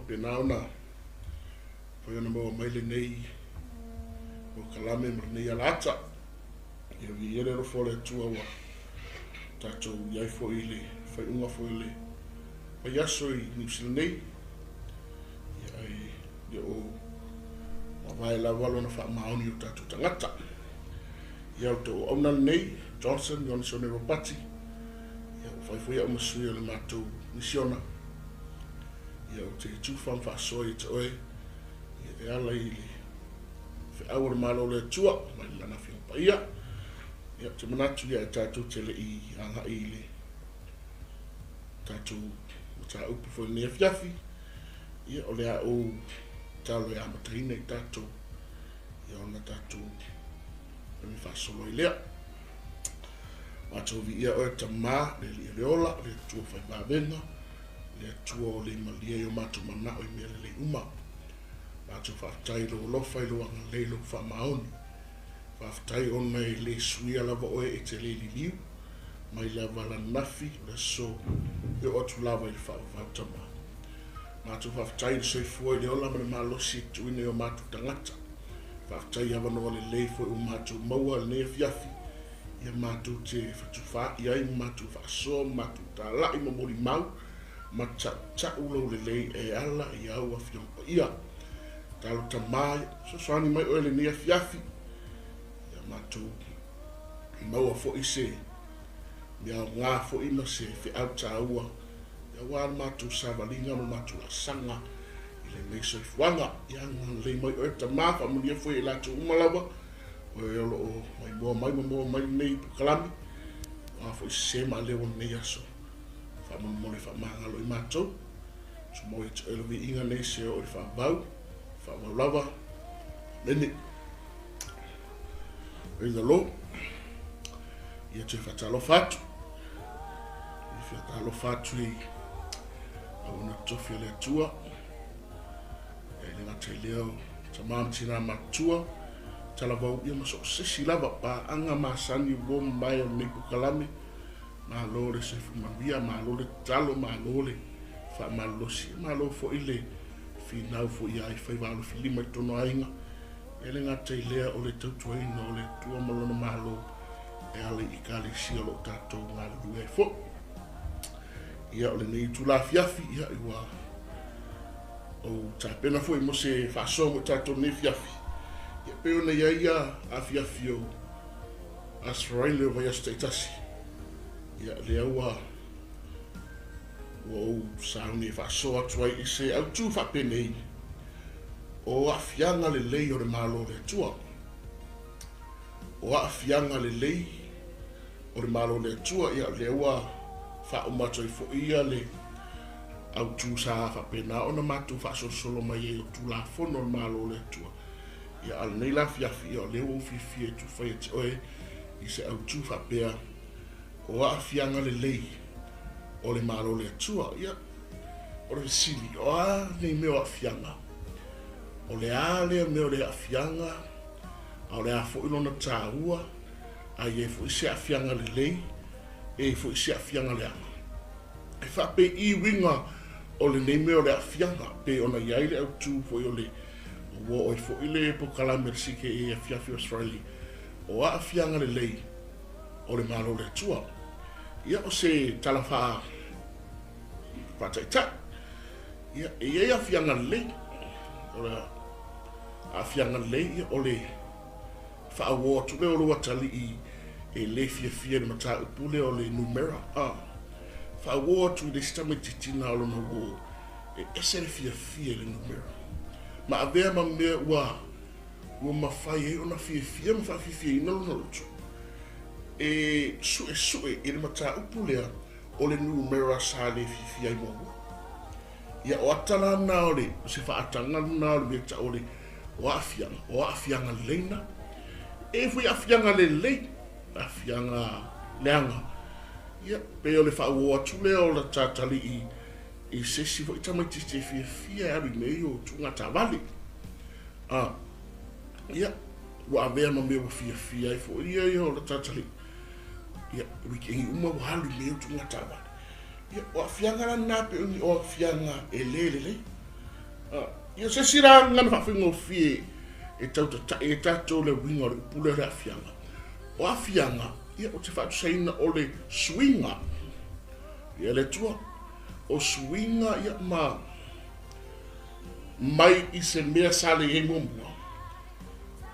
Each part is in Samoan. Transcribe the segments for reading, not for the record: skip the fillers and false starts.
faapena ona mafai ona maua mai lenei polokalame ma lenei alaata. Ia viia le alofa o le Atua ua tatou i ai foi i le faaiuga foi o le vaiaso i Niu Sila nei. Ia ae le o mavae lava lona faamaoni i o tatou tagata. Ia o le tou auauna lenei, Johnson Ionesone Ropati, ia ua fai foi au ma sui o le matou misiona. Ia ou te tufa ma faasoa ia te oe, ia e ala i le feau o le Malo o le Atua mai Lana Afioga Paia. Ia ou te manatu ia e tatou te le i agai i le tatou mataupu foi i lenei afiafi, ia o le a ou tatalo e amataina i tatou ia ona tatou taimi faasolo ai lea. Matou viia oe Tama, le Alii o le ola, le Atua fai vavega, le Atua o le malie ai o matou manao i mea lelei uma. Matou faafetai i lou alofa, i lou agalelei, i lou faamaoni. Faafetai ona e le suia lava oe e te le liliu mai lava ananafi o le aso e oo atu lava i le faavavau Tama. Matou faafetai i le soifua i le ola ma le malosi e tuuina i o matou tagata. Faafetai i avanoa lelei foi ua matou maua i lenei afiafi ia matou te fetufaai ai ma matou faasoa ma matou talai ma molimau ma tautau lou lelei e ala i au Afioga Paia. Talo Tama, fesoasoani mai oe i lenei afiafi ia matou maua foi se mea aoga foi ma se feau taua aua le matou savaliga ma le matou laasaga i lenei soifuaga. Ia agalelei mai oe Tama, faamanuia foi i latou uma lava o e o lo o maimoa mai ma maua mai lenei polokalame, o a foi sese ma aleu o lenei aso. Faamolemole faamagalo i matou. Tumau ia te oe le viiga nei se oo i le faavavau, faavavau lava. Amene. Praise the Lord. Ia toe faatalofa atu. Ia faatalofa atu i auauna totofi a le Atua. Ia i le gata i lea o tama ma tina matutua, talavou ia ma so o se isi lava paaga masani uo mamae o lenei polokalame. Malo le soifua manuia, malo le tatalo, malo le faamalolosi, malo foi le finau foi ia faiva alofilima i totonu o aiga. E le gata i lea o le tautuaina o le Atua ma lona Malo e ala i Ekalesia o lo o tatou galulue ai foi. Ia, o lenei itula afiafi, ia, ua ou tapena foi mo se faasoa mo tatou lenei afiafi. Ia, pei ona i ai ia afiafi o Aso Faraile o vaiaso taitasi, ia, lea ua ou sauni e faasoa atu ai i se autu faapenei o aafiaga lelei o le Malo o le Atua. O aafiaga lelei o le Malo o le Atua, ia, lea ua faauma atu ai foi ia le autu sa faapena ona matou faasolosolo mai ai o Tulafono o le Malo o le Atua. Ia, a o lenei la afiafi, ia, o lea ua ou fiafia e tuufai ia te oe i se autu faapea o aafiaga lelei o le Malo o le Atua. Ia, o le fesili, o a nei mea o aafiaga? O le a lea mea o le aafiaga, a o le a foi lona taua, a i ai foi se aafiaga lelei, e i ai foi se aafiaga leaga? E faapei uiga o lenei mea o le aafiaga, pei ona i ai le autu foi o le ua oo ai foi le polokalame a le CKA Afiafi o Australia, o aafiaga lelei o le Malo o le Atua. Ia, o se tala faataitai. Ia, e i ai aafiaga lelei. O le aafiaga lelei, ia, o le faauo atu lea o lou atalii e le fiafia i le mataupu lea o le numera. Faauo atu i le isi tamaitiiti na o lona uo e ese le fiafia i le numera. Ma avea ma mea ua mafai ai ona fiafia ma faafiafiaina lona loto e suesue i le mataupu lea o le numera sa le fiafia ai muamua. Ia, o ata la na o le, o se faataga lena o le mea tau o le o aafiaga, o aafiaga lelei na. E i ai foi aafiaga lelei, aafiaga leaga. Ia, pei o le faauo atu lea o lata atalii i se isi foi tamaitiiti e fiafia e alu i mea ia o tuuga taavale. Ia, ua avea ma mea ua fiafia ai foi ia ia o lata atalii. Ia, wikendi uma ua alu i mea ia o tuuga taavale. Ia, o aafiaga la na pei o ni o aafiaga e le lelei. Ia, se isi la gagana faafaigofie e tau tata'i ai tatou le uiga o le upu lea o le aafiaga. O aafiaga, ia, ou te faatusaina o le suiga. Ia le Atua, o suiga ia ma mai i se mea sa le i ai muamua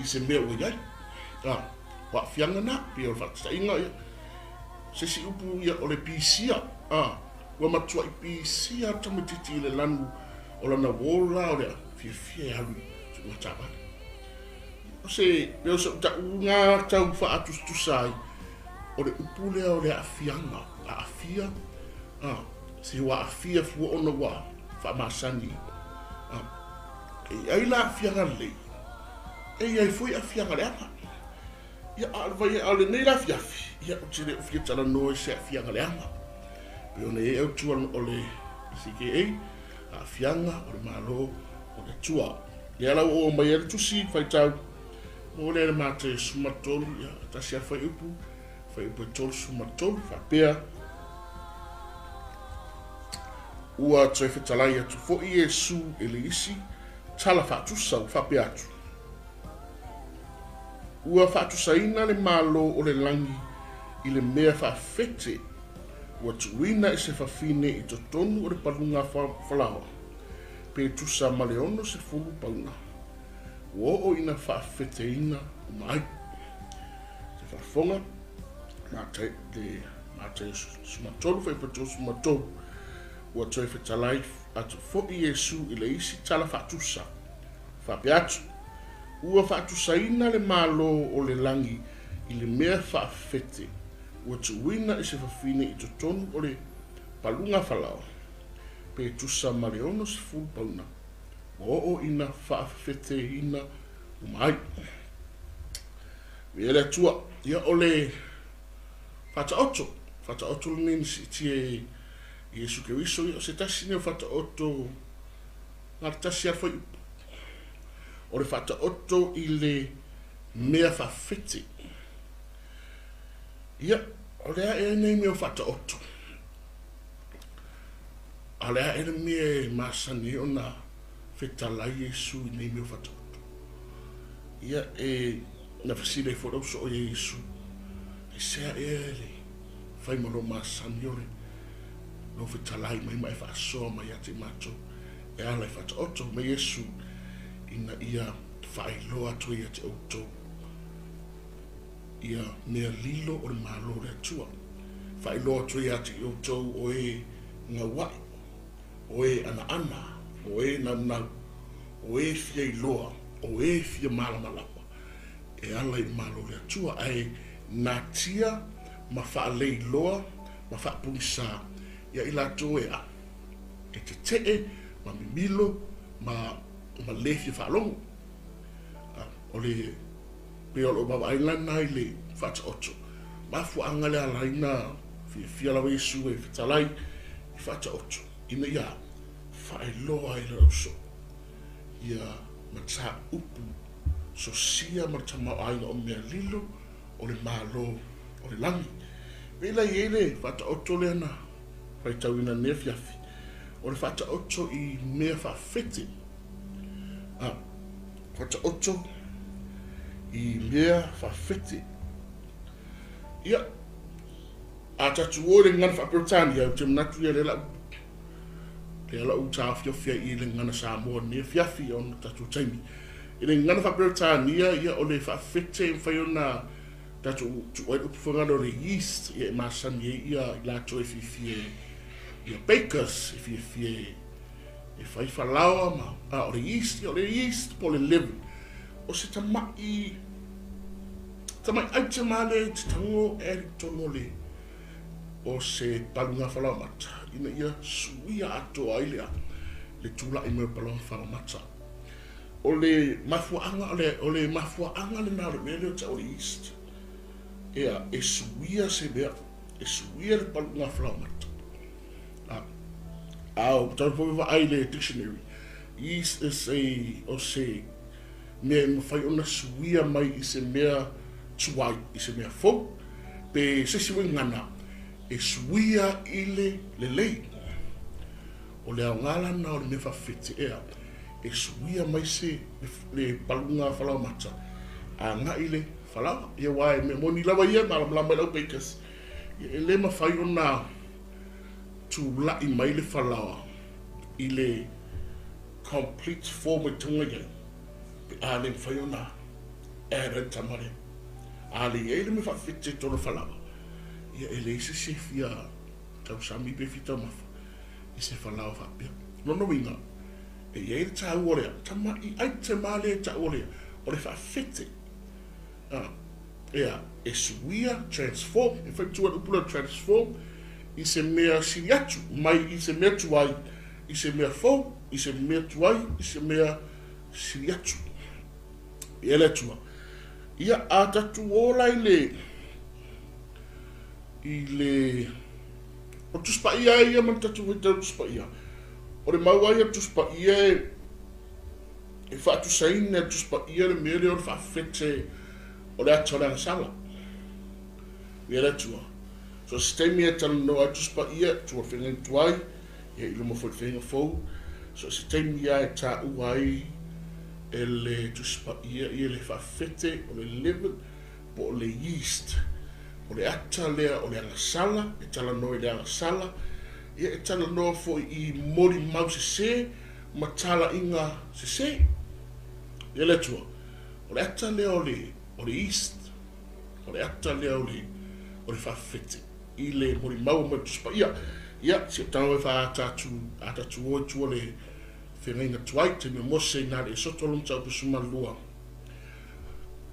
i se mea ua i ai. O aafiaga na, pei o le faataitaiga, ia, se isi upu ia o le pisia. Ua matuai pisia le tamaitiiti i le lanu o lana uo la o le fiafia e alu i suiga taavale. O se pei o se tauga tau faatusatusa ai o le upu lea o le aafiaga, aafia, se ua aafia fua ona ua faamasani. E i ai la aafiaga lelei, e i ai foi aafiaga leaga. Ia, a o le vai, a o lenei la afiafi, ia, ou te le o fia talanoa i se aafiaga leaga. Pei ona i ai autu o le CKA, aafiaga o le Malo o le Atua. Lea la ua oo mai ai le tusi faitau, mo lea le Mateo 13, ia, tasi lava fuaiupu, fuaiupu e 33, faapea, Ua toe fetalai atu foi Iesu i le isi tala faatusa ua faapea atu, Ua faatusaina le Malo o le lagi i le mea faafete ua tuuina i se fafine i totonu o le paluga falaoa, pe tusa ma le 60 pauna, ua oo ina faafeteina uma ai. Se faafofoga, Mateo 13, fuaiupu 33, Ua toe fetalai atu foi Iesu i le isi tala faatusa, faapea atu, Ua faatusaina le Malo o le lagi i le mea faafete ua tuuina i se fafine i totonu o le paluga falaoa, pe tusa ma le 60 pauna, ua oo ina faafefeteina uma ai. Viia le Atua. Ia, o le Faataoto, Faataoto lenei na siitia e Iesu Keriso, ia o se tasi lenei o Faataoto na o le tasi lava le fuaiupu. O le Faataoto i le mea faafete. Ia, o le a ea nei mea o Faataoto? A o le a ea le mea e masani ai ona fetalai Iesu i nei mea o Faataoto? Ia, e na fesili ai foi le ausoo ia Iesu, aisea ea le fai ma lou masani o le lou fetalai mai ma e faasoa mai ia te i matou e ala i Faataoto mai Iesu ina ia faailoa atu ai ia te outou ia mea lilo o le Malo o le Atua. Faailoa atu ai ia te outou o e gaua'i, o e anaana, o e naunau, o e fia iloa, o e fia malamalama e ala i le Malo o le Atua, ae natia ma faaleiloa ma faapugisa ia i latou e a, e tete'e ma mimilo ma ma le fia faalogo. O le pei o lou vaavaai lena i le Faataoto. Mafuaaga le ala ai na fiafia lava Iesu e fetalai i Faataoto, ina ia faailoa ai le ausoo ia mataupu sosia ma le tamaoaiga o mea lilo o le Malo o le lagi. Pei la i ai le Faataoto lea na faitauina i lenei afiafi, o le Faataoto i mea faafete. Faataoto i mea faafete. Ia, a tatou o i le gagana faa-Peretania, ou te manatu ia lea lau lea lau taofiofi ai i le gagana Samoa i lenei afiafi ona o tatou taimi. I le gagana faa-Peretania, ia o le faafete e mafai ona tatou tuu ai le upu foi lea o le yeast, ia e masani ai ia i latou e fiafia ia bakers, e fiafia e fai falaoa ma, a o le yeast, ia o le yeast po o le leaven, o se tama'i tama'i item lava lea e te tago e alu i totonu o le o se paluga falaoamata ina ia suia atoa ai le le tula'i mai o le paluga falaoamata. O le mafuaaga o le o le mafuaaga lena o le mea lea o ta'u o le yeast, ea e suia se mea, e suia le paluga falaoamata. A o tau foi vaai le dictionary, yeast is a o se mea e mafai ona suia mai i se mea tuai i se mea fou, pe se isi foi gagana e suia i le lelei. O le aoga lana o le mea faafefete ea e suia mai se le paluga falaoamata agai i le falaoa. Ia aua e mea moni lava ia, e malamalama i le au bakers, ia e le mafai ona tulai mai le falaoa i le complete form e tatau ona i ai pe a le mafai ona add ai le tama lea. A le i ai le mea faafete i totonu o le falaoa, ia e leai se isi e fia tausami pe fia taumafa i se falaoa faapea. O lona uiga, e i ai le taua o le tama'i item lava lea e tau o le, o le faafete. A, ea, e suia, transform, e fai atu ai le upu lea transform i se mea sili atu, mai i se mea tuai i se mea fou, i se mea tuai i se mea sili atu. E le Atua. Ia, a tatou o la i le, i le, o le Tusi Paia ia ma le tatou faitau Tusi Paia, o le mau lava ia o le Tusi Paia e, e faatusaina e le Tusi Paia le mea lea o le faafete o le ata o le agasala. Ia le Atua. So se taimi e talanoa ai Tusi Paia, tua le feagaiga tuai, ia i luma foi i le feagaiga fou, so se taimi lava e taua ai e le Tusi Paia ia le faafete o le leaven po o le yeast. O le ata lea o le agasala, e talanoa i le agasala, ia e talanoa foi i molimau sese ma talaiga sese. Ia le Atua, o le ata lea o le, o le yeast, o le ata lea o le, o le faafefete i le molimau mai le Tusi Paia. Ia, si ou tago e faaata atu, ata atu o i tua le feagaiga tuai, taimi o Mose i na le Esoto lona mataupu 12.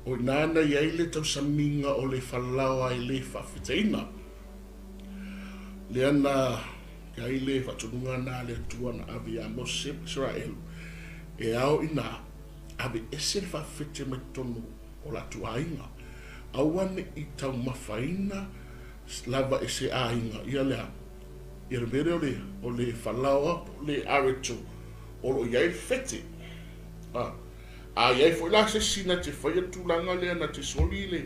O ina na i ai le tausamiga o le falaoa e le faafetaina. Lea na i ai le faatonuga na a le Atua na ave iā Mose ma Isaraelu, e ao ina aveese le faafete mai totonu o latou aiga. Aua ne i taumafaina lava e se aiga ia le a? Ia le mea lea o le, o le falaoa po o le areto o lo o i ai le fete. A, a i ai foi la se isi na te faia le tulaga lea, na te soli le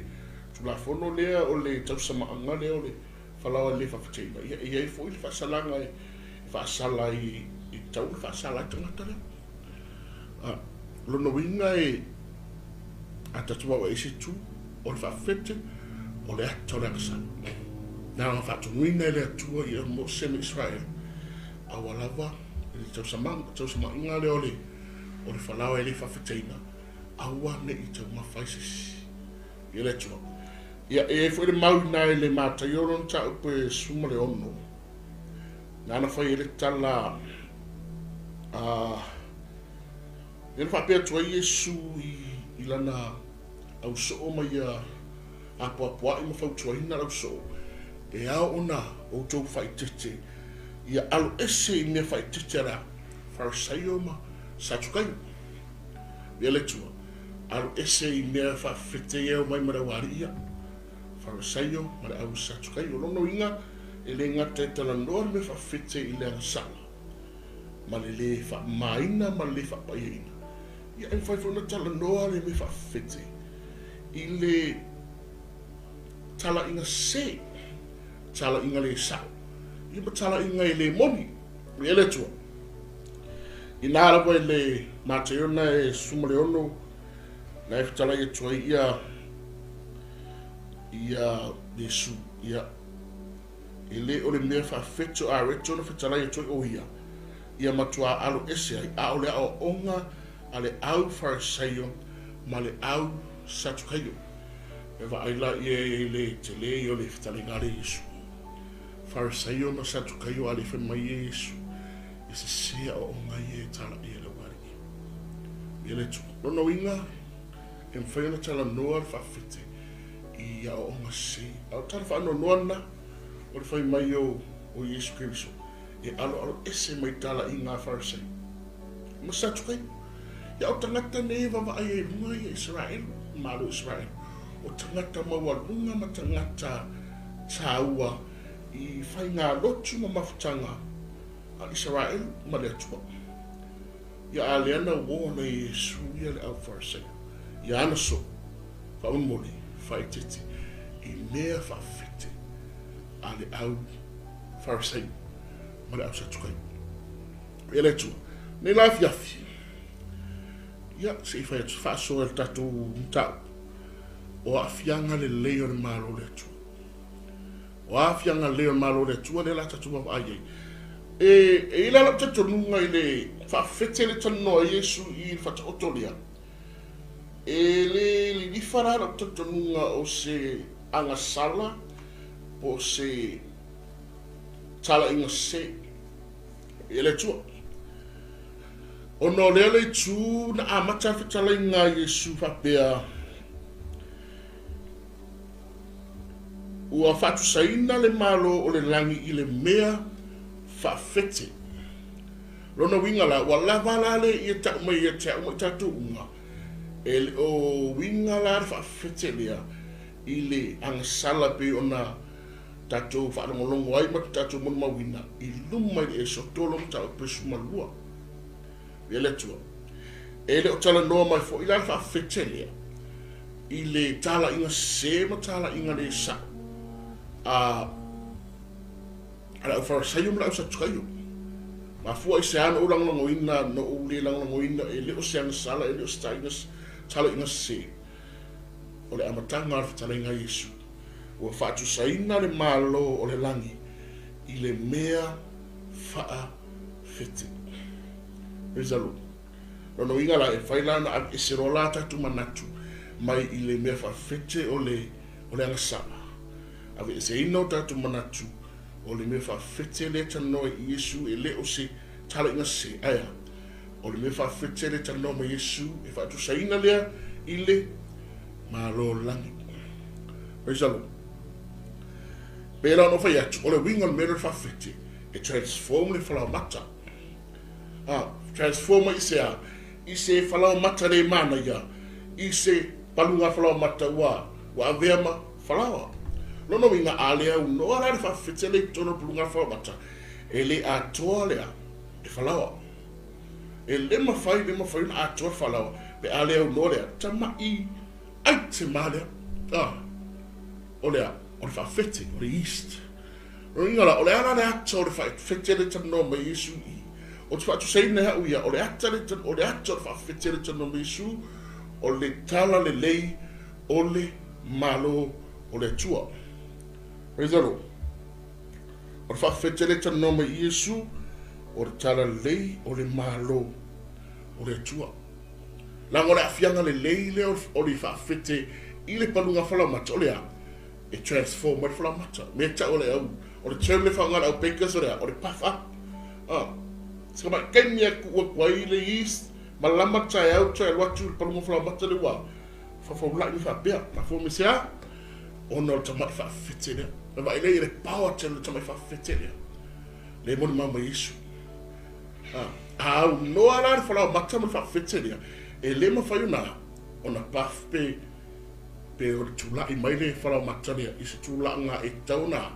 Tulafono lea o le tausamaaga lea o le falaoa e le faafeteina, ia e i ai foi le faasalaga e faasala ai, e tatau ona faasala ai le tagata lea. A, o lona uiga e, a tatou vaavaai i se itu, o le faafete, o le ata o le agasala. Na ona faatonuina e le Atua ia Mose ma Isaraelu, aua lava le tausamaaga lea o le, o le falaoa e le faafeteina, aua ne i taumafa ai se isi. I le Atua. Ia, e i ai foi le mau i ina i le Mataio lona mataupu e 16, nāna fai ai le tala, a, lea na faapea atu ai Iesu i, i lana ausoo ma ia apoapoai ma fautuaina le ausoo, e ao ona outou faaeteete ia alo ese i mea faaeteete a le Farisaio ma Satukaio. Ia le Atua, alo ese i mea faafefete ia e omai ma le aualii ia, Farisaio ma le au Satukaio. O lona uiga, e le gata e talanoa le mea faafefete i le agasala, ma le lē faamamaina ma le lē faapaiaina, ia e mafai foi ona talanoa le mea faafefete i le talaiga sese, talaiga le sao, ia ma talaiga e le moni. Ia le Atua. Inā lava i le Mataiona e 16, na e fetalai atu ai ia ia Iesu, ia e le o le mea faafeto a reto na fetalai atu ai o ia, ia matuā alo ese ai, a o le aoaoga a le au Farisaio ma le au Satukaio. E vaai la ia i le tele ia o le fetalaiga a le Iesu. Farisaio ma Satukaio a le fai mai e Iesu, e sese aoaoga ia e talaia e le aualii. Ia le Atua. Lona uiga, e mafai ona talanoa le faafete i aoaoga sese. A o tala faanoanoa lena o le fai mai o, o Iesu Keriso, e aloalo ese mai talaiga a Farisaio ma Satukaio. Ia o tagata nei e vaavaai ai i luga ia Isaraelu, Malo o Isaraelu, o tagata maualuga ma tagata tāua i faigalotu ma mafutaga a Isaraelu ma le Atua. Ia a lea na uō ana e Iesu ia le au Farisaio, i ana soo, faamolemole, faaeteete, i mea faafete a le au Farisaio ma le au Satukaio. E le Atua, nei la afiafi, Ia, se i fai atu faasoa i le tatou mataupu, o aafiaga lelei o le Malo o le Atua. O aafiaga lelei o le Malo o le Atua lea o le a tatou vaavaai i ai. E i ai la lou talitonuga i le faafete lea e talanoa ai Iesu i le Faataoto lea, e le lilifa la lou talitonuga o se agasala po o se talaiga sese i le Atua. Ona o lea le itu na amata le fetalaiga a Iesu faapea, Ua faatusaina le Malo o le lagi i le mea faafete. Lona uiga la, ua lava la le ia tau mai ia te au ma i tatou uma, e le o uiga la le faafete lea i le agasala pei ona tatou faalogologo ai ma tatou molimauina i luma i le Esoto lo mataupu 12. Ia le Atua. E le o talanoa mai foi la le faafete lea i le talaiga sese ma talaiga le sa'o a le au Farisaio ma le au Satukaio. Mafua i se a na ou lagolagoina, na ou le lagolagoina, e le o se agasala, e le o se talaiga sese. O le amataga o le fetalaiga a Iesu, ua faatusaina le Malo o le lagi i le mea faafete. Praise the Lord. Lona uiga la, e fai la ona aveese loa la tatou manatu mai i le mea faafete o le o le agasala. Aveeseina o tatou manatu o le mea faafete lea e talanoa i Iesu e le o se talaiga sese, ae a? O le mea faafete lea e talanoa mai Iesu e faatusaina lea i le Malo o le lagi. Praise the Lord. Pei la ona ou fai atu, o le uiga o le mea lea o le faafete, e transform le falaoamata. A, transform i se a? I se falaoamata le manaia, i se paluga falaoamata ua, ua avea ma falaoa. Lona uiga, a le aunoa la le faafete lea i totonu o le paluga falaoamata, e le atoa le a? Le falaoa. E le mafai, le mafai ona atoa le falaoa pe a le aunoa le a? Tama'i aitema lea. A, o le a? O le faafete, o le yeast. Lona uiga la, o le a la le ata o le faafete lea e talanoa mai Iesu i? Ou te faatusaina e au ia, o le ata lea, o le ata o le faafete lea e talanoa mai Iesu, o le tala lelei o le Malo o le Atua. Praise the Lord. O le faafete lea e talanoa mai Iesu, o le tala lelei o le Malo o le Atua. Leaga o le aafiaga lelei lea o le faafete i le paluga falaoamata, o le a? E transform ai le falaoamata. Mea tau o le au, o le term lea faaaoga e le au bakers o le a? O le puff up. Ah, se tamai taimi e tuu atu ai le yeast, malama le taeao toe alu atu i le paluga falaoamata lea ua fafaulai mai faapea. Mafua mai se a? Ona o le tamai faafete lea. Na vaai lea i le power tele o le tamai faafete lea. Lea e molimau mai Iesu. Ah, a aunoa la le falaoamata ma le faafete lea, e le mafai ona ona puff pe pe o le tulai mai le falaoamata lea i se tulaga e tatau ona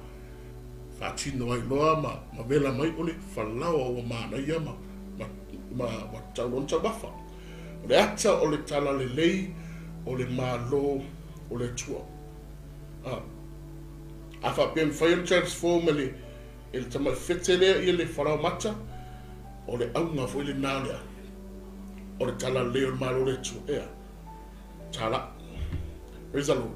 faatino ai loa ma ma vela mai o le falaoa ua manaia ma ma ma ua tatau loa ona taumafa. O le ata o le talalelei o le Malo o le Atua. A, a faapea e mafai ona transform e le e le tamai fete lea ia le falaoamata, o le auga foi lena o le a? O le talalelei o le Malo o le Atua. Ea. Tala. Praise the Lord.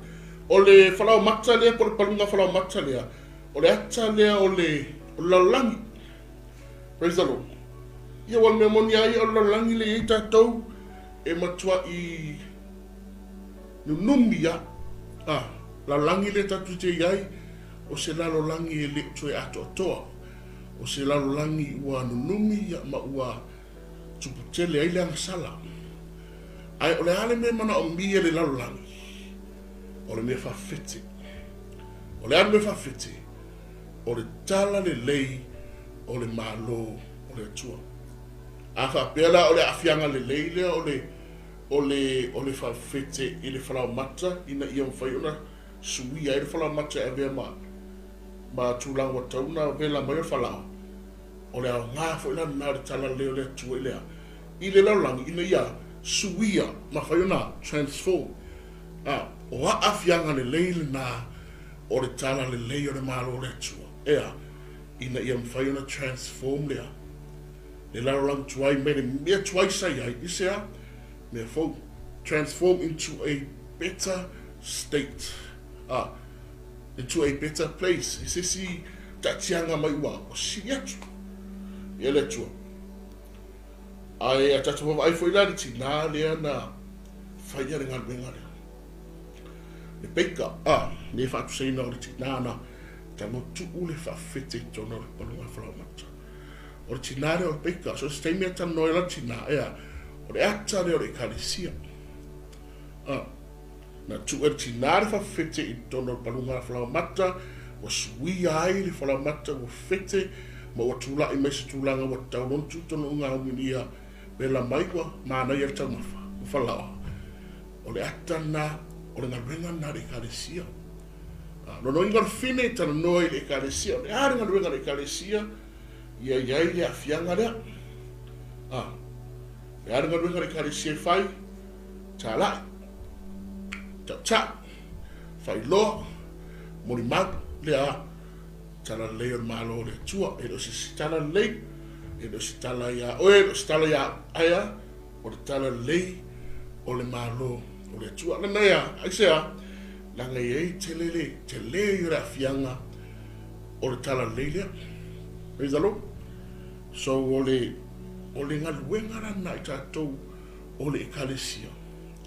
O le falaoamata lea po o le paluga falaoamata lea, o le ata lea o le, o le lalolagi. Praise the Lord. Ia ua le mea moni a ia o le lalolagi lea i ai tatou e matuai nunumi a. Ah, lalolagi lea tatou te i ai, o se lalolagi e le o toe atoatoa. O se lalolagi ua nunumi ia ma ua tupu tele ai le agasala. Ae o le a le mea e manaomia e le lalolagi? O le mea faafete. O le a le mea faafete? O le tala lelei o le Malo o le Atua. A faapea la o le aafiaga lelei lea o le, o le, o le faafete i le falaoamata ina ia mafai ona suia ai le falaoamata e avea ma, ma tulaga ua tatau ona vela mai o le falaoa, O le aoga foi la lena o le tala lelei o le Atua i le a? I le lalolagi ina ia suia, mafai ona transform. A, o aafiaga lelei lena o le tala lelei o le Malo o le Atua, e a? Ina ia mafai ona transform le a? Le lalolagi tuai mai le mea tuai sa i ai, i se a? mea fou. Transform into a better state. Ah, into a better place. I se isi taatiaga mai ua sili atu ia le Atua. Ae a tatou vaavaai foi la i le tinā lea na faia le galuega lea. Le peika, a, le faatusaina o le tinā na tago tuu le faafete i totonu o le paluga falaoamata. O le tinā lea o le peika, so o se taimi e talanoa ai la le tinā, ea, o le ata lea o le ekalesia. A, na tuu e le tinā le faafete i totonu o le paluga falaoamata, ua suia ai le falaoamata, ua fete, ma ua tulai mai se tulaga ua tatau loa ona tuu i totonu o gaomilia, pela mai ua manaia le taumafa, ua falaoa. O le ata lena, o le galuega lena a le ekalesia. Lona uiga o le fine e talanoa i le ekalesia, o le a le galuega a le ekalesia, ia i ai le aafiaga lea. A, le a le galuega a le ekalesia e fai, talai, tautau, faailoa, molimau, le a, talalelei o le Malo o le Atua. E le o se isi talalelei, e le o se tala iā oe, e le o se tala iā au, ae a, o le talalelei o le Malo o le Atua. Lana ia, aisea, leaga e i ai tele le tele o le aafiaga o le talalelei lea. Praise the Lord. So o le o le galuega lana i tatou o le ekalesia.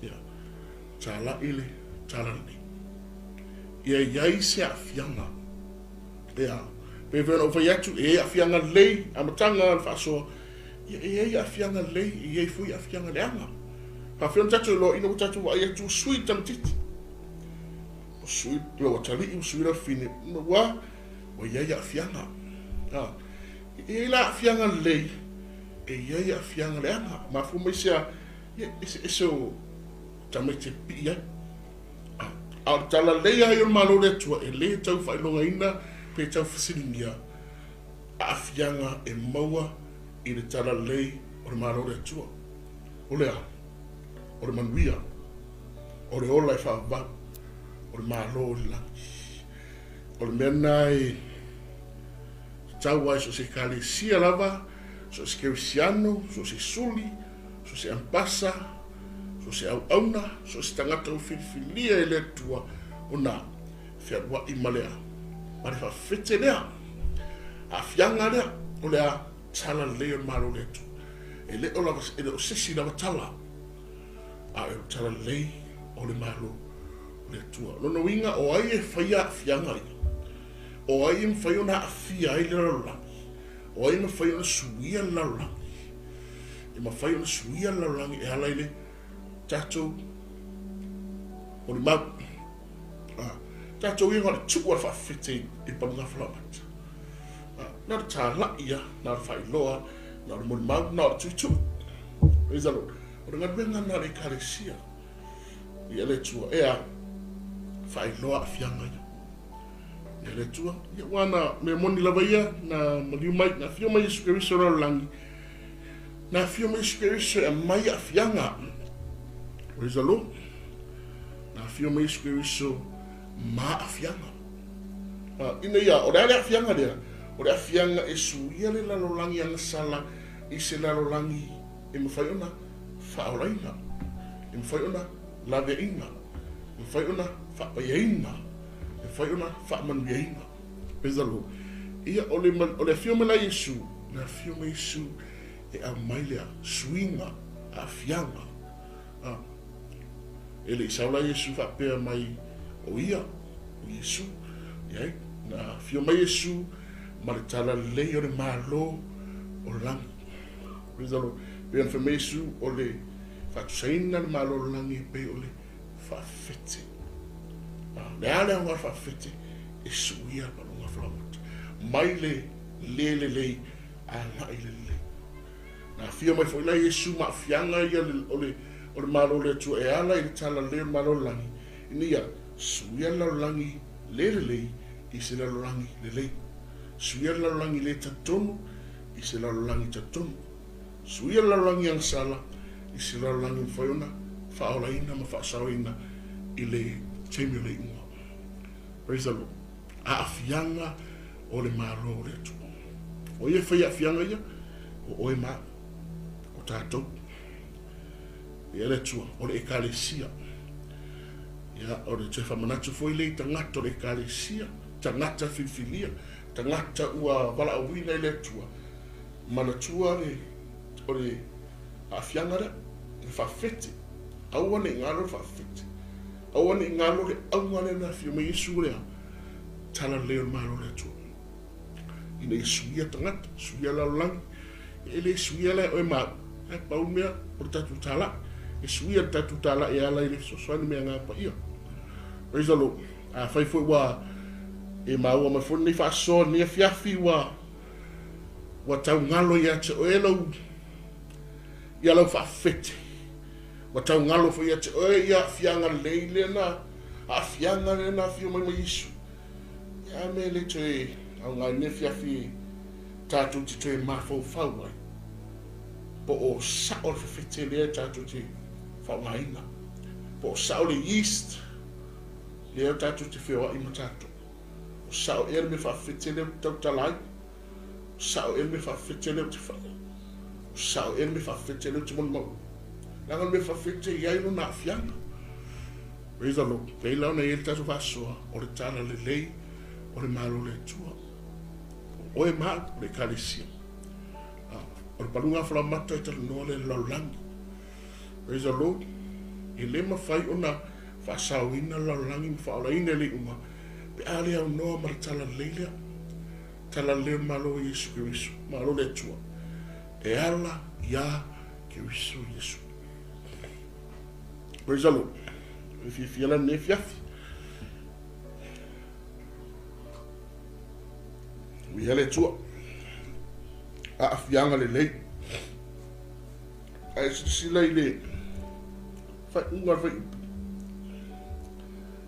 Ia, talai le talalelei. Ia i ai se aafiaga. Ia, pei foi ona ou fai atu, e i ai aafiaga lelei, amataga o le faasoa, ia e i ai aafiaga lelei, e i ai foi aafiaga leaga. Faafefea ona tatou iloa ina ua tatou vaai atu ua sui le tamaitiiti, ua sui lou atalii, ua sui lau fafine, ua ua i ai aafiaga. A, e i ai la aafiaga lelei, e i ai aafiaga leaga. Mafua mai se a, ia eseese o tamaiti e pipii ai. A o le talalelei lava ia o le Malo o le Atua, e le tau faailogaina pe tau fesiligia aafiaga e maua i le talalelei o le Malo o le Atua. O le a? O le manuia, o le ola e faavavau, o le Malo o le lagi. O le mea lena e tatau ai so o se ekalesia lava, so o se kerisiano, so o se suli, so o se ampasa, so o se auauna, so o se tagata ua filifilia e le Atua ona fealuai ma le ma le faafete lea, aafiaga lea, o le a talalelei o le Malo o le Atua. E le o lava, e le o se isi lava tala, a o le talalelei o le Malo o le Atua. O lona uiga, o ai e faia aafiaga ia? O ai e mafai ona aafia ai le lalolagi? O ai e mafai ona suia le lalolagi? E mafai ona suia le lalolagi e ala i le tatou molimau. Ah, tatou ia na o le tuu a le faafefete i le paluga falaoamata. Ah, na o le talai ia, na o le faailoa, na o le molimau, na o le tuitui. Praise the Lord. O le galuega na o le ekalesia. Ia le Atua, e a, faailoa aafiaga ia. Ia le Atua, ia ua na mea moni lava ia, na maliu mai, na afio mai Iesu Keriso lalolagi, Na afio mai Iesu Keriso e aumai aafiaga. Praise the Lord. Na afio mai Iesu Keriso ma aafiaga. Uh, ina ia, o le a le aafiaga lea? O le aafiaga e suia le lalolagi agasala i se lalolagi e mafai ona faaolaina, e mafai ona laveaina, e mafai ona faapaiaina, e mafai ona faamanuiaina. Praise the Lord. Ia, o le, o le afio mai la Iesu, le afio mai Iesu e aumai lea suiga, aafiaga. A, e le i sau la Iesu faapea mai o ia, o Iesu. Leai, na afio mai Iesu ma le talalelei o le Malo o le lagi. Praise the Lord. Pei ona fai mai Iesu, o le faatusaina le Malo o le lagi e pei o le faafete. A, le a le aoga o le faafete? E suia le paluga falaoamata mai le le lelei agai le lelei. Na afio mai foi la Iesu ma aafiaga ia o le o le Malo o le Atua e ala i le talalelei o le Malo o le lagi, ina ia suia le lalolagi le lelei i se lalolagi lelei. Suia le lalolagi le talitonu i se lalolagi talitonu. Suia le lalolagi agasala i se lalolagi mafai ona faaolaina ma faasaoina i le taimi o le iuga. Praise the Lord. Aafiaga o le Malo o le Atua. O ia e fai aafiaga ia, o oe ma au, o tatou. Ia le Atua, o le Ekalesia. Ia, o le toe faamanatu foi lea i tagata o le Ekalesia, tagata filifilia, tagata ua valaauina e le Atua, manatua le, o le aafiaga lea, le faafete. Aua ne i galo le faafete. Aua ne i galo le auga lea na afio mai Iesu lea, talalelei o le Malo o le Atua. Ina ia suia tagata, suia lalolagi, e le suia la e oe ma au, ae pau le mea o le tatou talai. E suia le tatou talai e ala i le fesoasoani mai Agaga Paia. Praise the Lord. Afai foi ua e maua mai foi lenei faasoa lenei afiafi ua ua taugalo ia te oe lau ia lau faafete. Ua taugalo foi ia te oe ia aafiaga lelei lea na aafiaga lea na afio mai ma Iesu. Ia mea le toe aoga i lenei afiafi tatou te toe mafaufau ai po o sao le fefete lea tatou te faaaogaina, po o sao le yeast lea tatou te feoai ma tatou, o sao ea le mea faafefete lea ou te tautala ai, o sao ea le mea faafefete lea ou te faia, o sao ea le mea faafefete lea ou te molimau. Leaga o le mea faafefete e i ai lona aafiaga. Praise the Lord. Pei la ona i ai le tatou faasoa o le talalelei o le Malo o le Atua. O oe ma au, o le Ekalesia. O le paluga falaoamata e talanoa lea i le lalolagi. Praise the Lord. E le mafai ona faasaoina le lalolagi ma faaolaina i le iuga pe a le aunoa ma le talalelei lea. Talalelei o le Malo o Iesu Keriso, Malo o le Atua, e ala iā Keriso Iesu. Praise the Lord. E fiafia la lenei afiafi. Viia le Atua. Aafiaga lelei. Ae silasila i le faaiuga o le fuaiupu.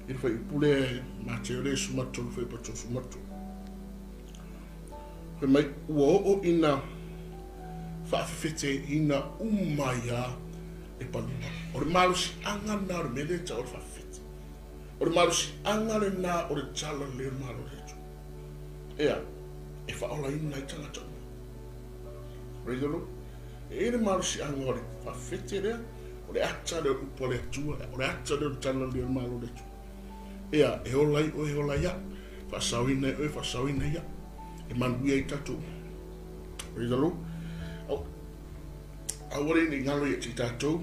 I le fuaiupu lea Mateo le 13 fuaiupu 33. Fai mai, ua oo ina faafefeteina uma ai lava le paluga. O le malosiaga lena o le mea lea e tau o le faafefete. O le malosiaga lena o le tala lelei o le Malo o le Atua. Ea, e faaolaina ai tagata uma. Praise the Lord. E i ai le malosiaga o le faafete lea, o le ata lea o le upu a le Atua, o le ata lea o le tala lelei o le Malo o le Atua. Ea, e ola ai oe, e ola ai au. Faasaoina ai oe, faasaoina ai au. E manuia ai tatou. Praise the Lord. Au, aua le ne i galo ia te i tatou,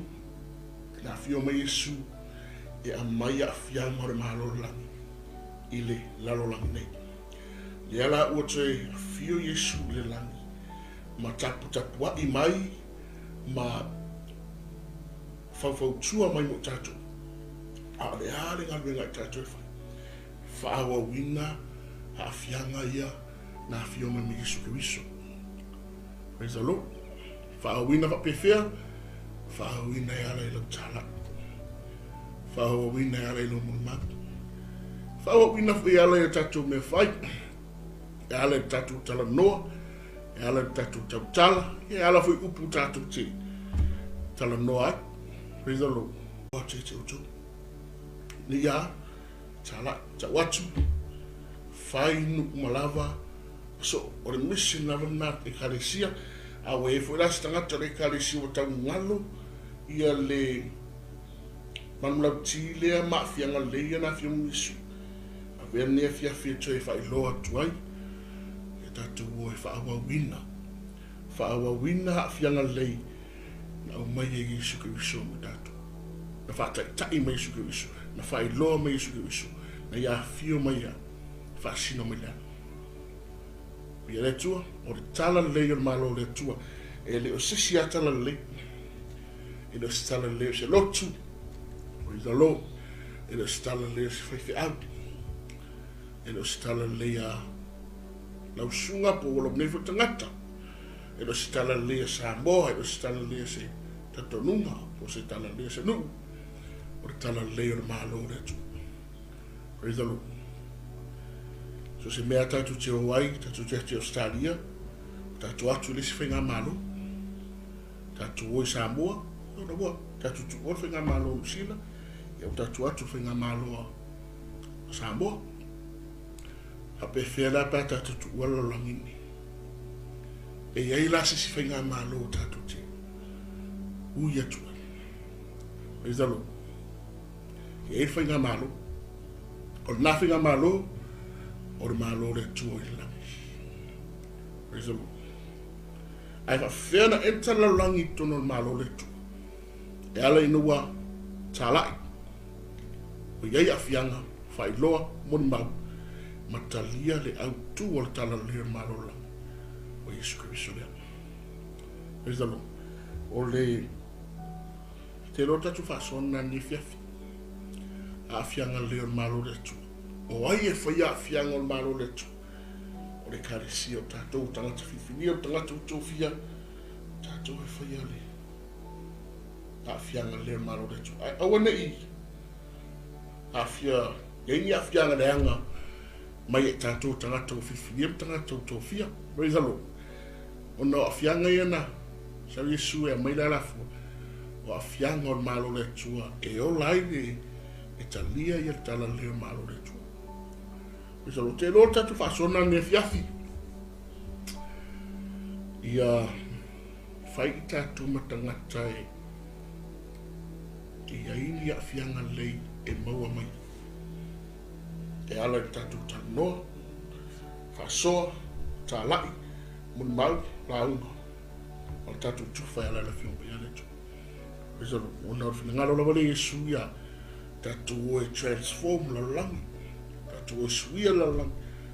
na afio mai Iesu e aumai aafiaga o le Malo o le lagi i le lalolagi nei. Lea la ua toe afio Iesu i le lagi ma taputapua'i mai ma faufautua mai mo tatou. A o le a le galuega i tatou e fai? Faaauauina aafiaga ia na afio mai ma Iesu Keriso. Praise the Lord. Faaauauina faapefea? Faaauauina e ala i lau talai. Faaauauina e ala i lou molimau. Faaauauina foi e ala i a tatou mea fai. E ala i le tatou talanoa, e ala i le tatou tautala, e ala foi upu tatou te talanoa ai. Praise the Lord. O te te outou. Ni ia, talai, tau atu, fai nuku malava, so, o le mission lava lena Ekalesia, a ua i ai foi la se tagata o le Ekalesia ua taugalo ia le manulauti lea ma aafiaga lelei ia na afio mai Iesu. Avea lenei afiafi e toe faailoa atu ai ia tatou o e faaauauina, faaauauina aafiaga lelei na aumai e Iesu Keriso mo tatou. Na faataitai mai Iesu Keriso, na faailoa mai Iesu Keriso, na ia afio mai ia faasino mai le ala. Viia le Atua, o le tala lelei o le Malo o le Atua, e le o se isi lava tala lelei. E le o se tala lelei o se lotu, praise the Lord. E le o se tala lelei o se faifeau. E le o se tala lelei a lau susuga po o lou nei foi tagata. E le o se tala lelei a Samoa, e le o se tala lelei a se talitonuga, po o se tala lelei a se nuu. O le tala lelei o le Malo o le Atua. Praise the Lord. So se mea tatou te o ai, tatou te atu i Australia, tatou atu i le isi faigamalo, tatou o i Samoa, ona ua tatou tuua le faigamalo o Niu Sila, ia ua tatou atu i le faigamalo a Samoa. Faapefea la pe a tatou tuua le lalolagi lenei? E i ai la se isi faigamalo tatou te ui atu ai. Praise the Lord. E i ai le faigamalo. O lena faigamalo, o le Malo o le Atua i le lagi. Praise the Lord. Ae faafefea ona enter le lalolagi i totonu o le Malo o le Atua? E ala ina ua talai, ua i ai aafiaga, faailoa, molimau, ma talia le autu o le talalelei o le Malo o le lagi, o Iesu Keriso lea. Praise the Lord. O le te iloa tatou faasoa lena i lenei afiafi. Aafiaga lelei o le Malo o le Atua. O ai e faia aafiaga o le Malo o le Atua? O le Ekalesia, o tatou o tagata filifilia, o tagata ua tofia, o tatou e faia le aafiaga lelei o le Malo o le Atua. Ae aua ne i aafia, i ai ni aafiaga leaga mai ia i tatou o tagata ua filifilia ma tagata ua tofia. Praise the Lord. Ona o aafiaga ia na sau Iesu e aumai le alafua, o aafiaga o le Malo o le Atua e ola ai le e talia ia le talalelei o le Malo o le Atua. Praise the Lord. Te iloa le tatou faasoa lenei afiafi. Ia fai i tatou ma tagata e i ai ni aafiaga lelei e maua mai e ala i le tatou talanoa, faasoa, talai, molimau, lauga o le tatou tufa e ala i le Afioga Paia a le Atua. Praise the Lord. Ona o le finagalo lava lea Iesu ia tatou o e transform lalolagi, tatou o e suia lalolagi,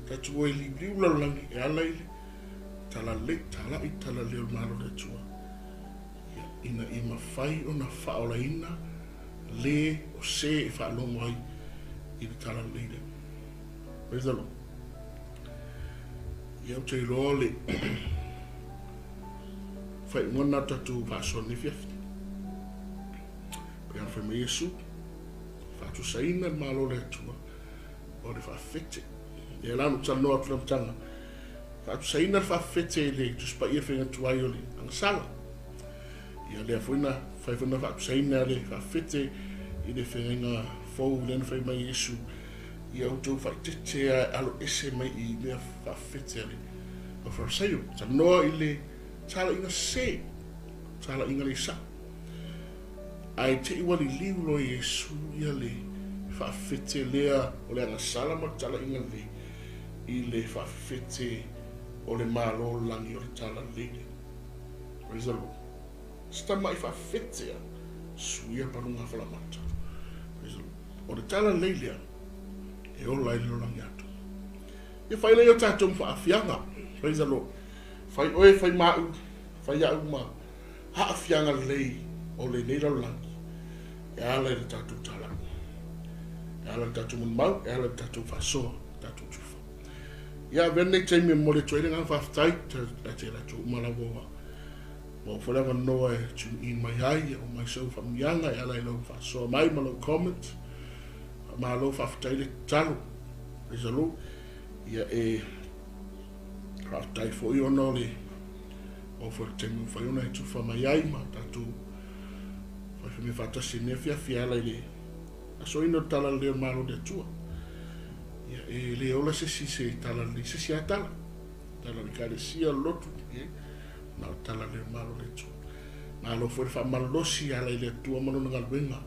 tatou o e liuliu lalolagi e ala i le talalelei, talai, talalelei o le Malo o le Atua. Ia, ina ia mafai ona faaolaina le o se e faalogo ai i le talalelei lea. Praise the Lord. Ia, ou te iloa le faaiuga lena o le tatou faasoa lenei afiafi. Pei ona fai mai Iesu, faatusaina le Malo o le Atua o le faafefete. Ia la na ou talanoa atu i le amataga, faatusaina le faafefete i le Tusi Paia Faiga Tuai o le Agasala. Ia lea foi na fai foi na faatusaina le faafefete i le feagaiga fou lea na fai mai Iesu, ia outou faaeteete a e alo ese mai i mea faafefete a le Farisaio. Talanoa i le talaiga sese, talaiga le sao. Ae te i ua liliu loa Iesu ia le faafefete lea o le agasala ma le talaiga lelei i le faafefete o le Malo o le lagi o le talalelei lea. Praise the Lord. Se tama'i faafefete a suia paluga falamata. Praise the Lord. O le talalelei lea e ola ai le lalolagi atoa. Ia fai lea o tatou ma faafiaga. Praise the Lord. Fai oe, fai maʻu, fai a'u ma aafiaga lelei o lenei lalolagi e ala i le tatou tala'u, e ala i le tatou molimau, e ala i le tatou faasoa, le tatou tufa. Ia, avea lenei taimi e momoli atu ai le agaga faafetai ia te i latou uma lava ua maua foi le avanoa e tune in mai ai, e aumai sau faamanuiaga e ala i lau faasoa mai ma lau comment. Faamalo faafetai le tatalo. Praise the Lord. Ia e faafetai foi ona o le maua foi le taimi ua mafai ona e tufa mai ai ma tatou fai mea faatasi i lenei afiafi e ala i le asoina o le talalelei o le Malo o le Atua. Ia, e le ola se isi se talalelei, se isi lava tala. Tala o le Ekalesia, o le lotu, ia, na o le talalelei o le Malo o le Atua. Malo foi le faamalolosi e ala i le Atua ma Lona galuega.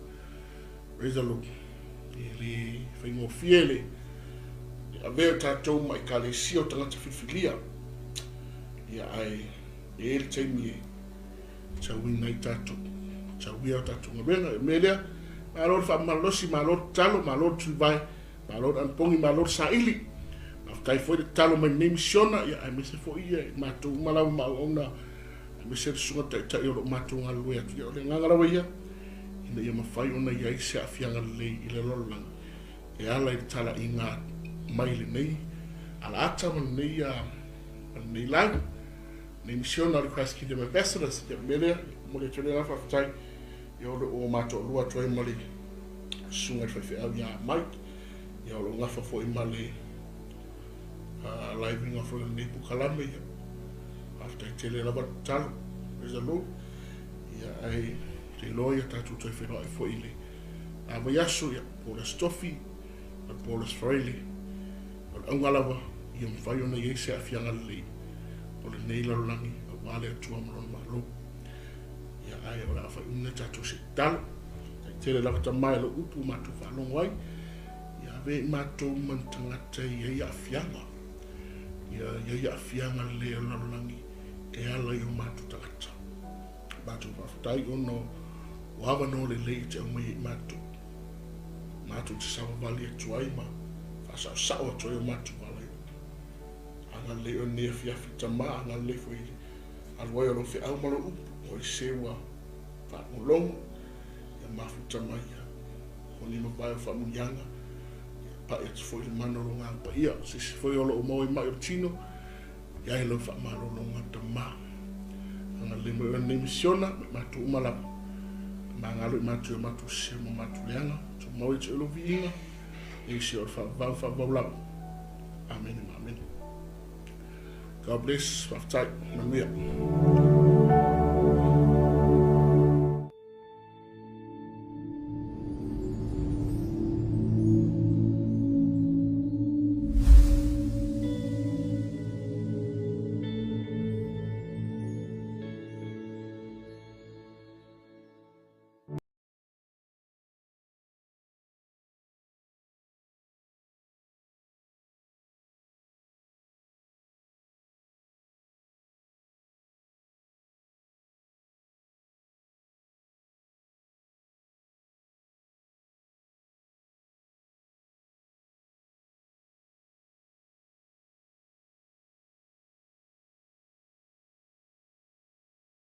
Praise the Lord. E le faigofie le avea o tatou ma Ekalesia o tagata filifilia. Ia, ae e i ai le taimi e tauina ai tatou, tauia o tatou galuega. O le mea lea, malo le faamalolosi, malo le tatalo, malo le tulivae, malo le anapogi, malo le saili. Faafetai foi le tatalo mai lenei misiona, ia, aemaise foi ia i matou uma lava ma auauna, aemaise le susuga taitai o lo o matou galulue atu. Ia, o le agaga lava ia, ina ia mafai ona i ai se aafiaga lelei i le lalolagi e ala i le talaiga mai lenei alaata ma lenei, ma lenei lau. Nei misiona o le Christ Kingdom Ambassadors. Ia, o le mea lea, momoli atu ai le agaga faafetai, ia o lo o matou atu ai ma le susuga i le faifeau ia Mike, ia o lo o gafa foi ma le live-iga foi o lenei polokalame. Ia, faafetai tele lava le tatalo. Praise the Lord. Ia, ae te iloa ia tatou toe feiloai foi i le vaiaso, ia, po o le Aso Tofi, po o le Aso Faraile. O le auga lava, ia mafai ona i ai se aafiaga lelei o lenei lalolagi aua le Atua ma Lona Malo. Ia, ae o le a faaiuina tatou se tatalo. Faafetai tele lava Tama i lou upu ua matou faalogo ai. Ia ave i matou ma ni tagata e i ai aafiaga. Ia i ai aafiaga lelei o le lalolagi e ala i o matou tagata. Matou faafetai ona o avanoa lelei e te aumaia i matou. Matou te savavali atu ai ma faasaosao atu ai o matou vala i upu. Agalelei oe i lenei afiafi Tama, agalelei foi i le alu ai o lau feau ma lou upu, o ai se ua faalogologo, ia mafuta mai ia moni ma vae o faamanuiaga, ia pai atu foi le mana o lou Agaga Paia. O se isi foi o lo o maua i mai o le tino, i ai lau faamalologa Tama. Agalelei mai oe i lenei misiona, ma i matou uma lava. Magalo i matou i o matou sese ma matou leaga, tumau ia te oe lou viiga, e isi o le faavavau faavavau lava. Amene ma amene. God bless. Faafetai. Manuia.